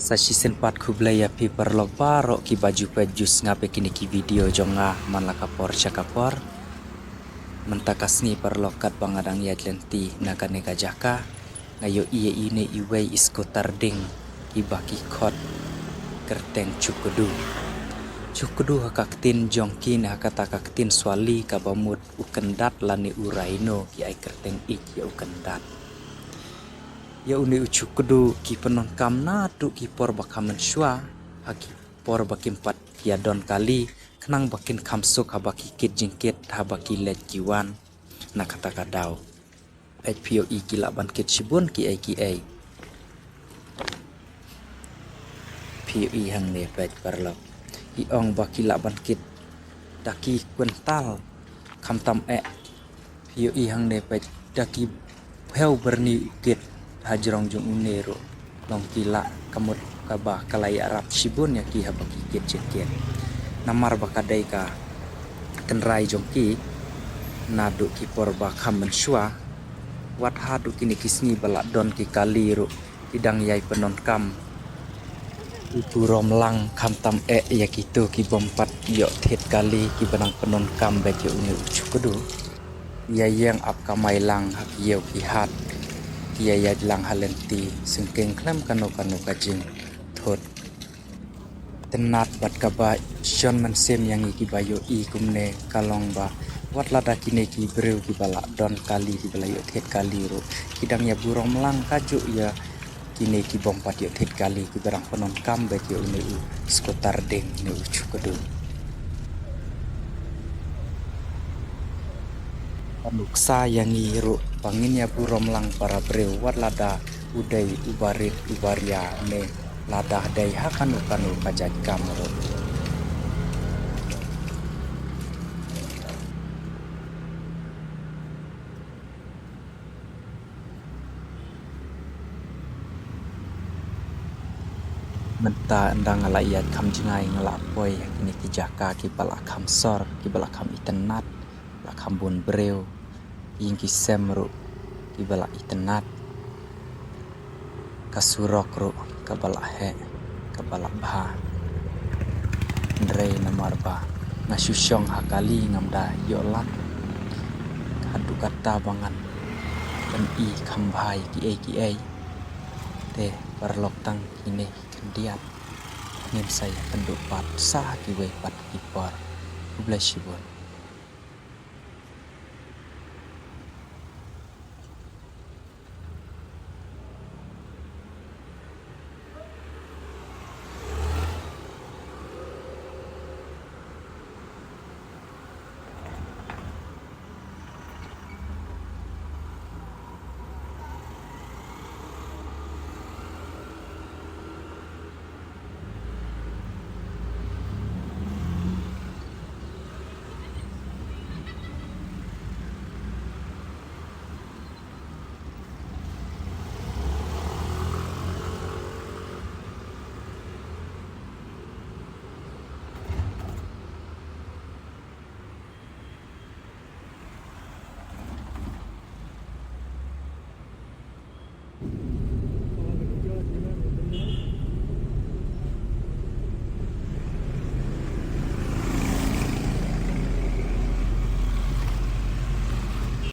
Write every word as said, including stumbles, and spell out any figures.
Sa shisien pat khublei ïa phi paralok baroh kiba ju peit ju sngap ïa kine ki video jong nga man la ka por sha ka por. Mynta ka sngi paralok katba nga dang ïaid lynti na kane ka jaka, nga ïohi ïa ine iwei i skutar ding iba ki khot kyrteng Chukdu. Chukdu ha ka ktien jong ki ne ha kata ka ktien Swali kaba mut u kyndat lane u rhino, ki ai kyrteng ïeit ïa u kyndat. Ïa une u Chukdu ki pyndonkam naduh ki por ba kham mynshuwa ha ki por ba kim pat ïa don kali, khnang ba kin kham suk haba ki kit jingkit, haba ki leit ki wan na kata ka daw. Peit phi ïohi ki lah ban kit shibun kiei kiei. Phi ïohi hangne peit paralok. Ki ong ba ki lah ban kit da ki kwintal khamtam eh. Phi ïohi hangne peit da ki phew byrni u kit, hajrong jong une ruh long ki lah ka mut kaba ka la ïarap shibun ïa ki haba ki kit jingkit. Namar ba ka dei ka tynrai jong ki naduh ki por ba kham mynshuwa, wat haduh kine ki sngi ba la don ki kali ruh ki dang ïai pyndonkam u burom lang khamtam eh ïa kito ki bym pat ïoh thied kali kiba dang pyndonkam beit ïa une u Chukdu. Ïa ïeng ap kamai lang ha ki ïew ki hat, ki ïa ïaid lang ha lynti syngkien khlem kano kano ka jingthut. Tynnat bad kaba shon mynsiem ïa ngi kiba ïohi kumne ka long ba wat lada kine ki briew kiba la don kali, kiba la ïoh thied kali ruh, ki dang ïa burom lang kajuh ïa kine ki bym pat ïoh thied kali kiba dang pyndonkam beit ïa une u skutar ding ne u Chukdu. Ka nuksa ïa ngi ruh ba ngin ïa burom lang para briew wat lada u dei uba rit uba ria ne lada dei ha kano kano ka jait kam ruh. Mynta ynda nga la ïaid kham jngai nga la poi ha kine ki jaka kiba la kham sor, kiba la kham itynnat, la kham bun briew, ïing ki sem ruh kiba la itynnat. Ka surok ruh kaba la heh, kaba la bha. Hynrei namar ba nga shu shong ha kali ngam da ïoh lad. Haduh katta ba ngan pyni kham bha ïa kiei kiei. Te paralok tang kine khyndiat. Ngin sa ïakynduh pat sa kiwei pat ki por. Khublei shibun.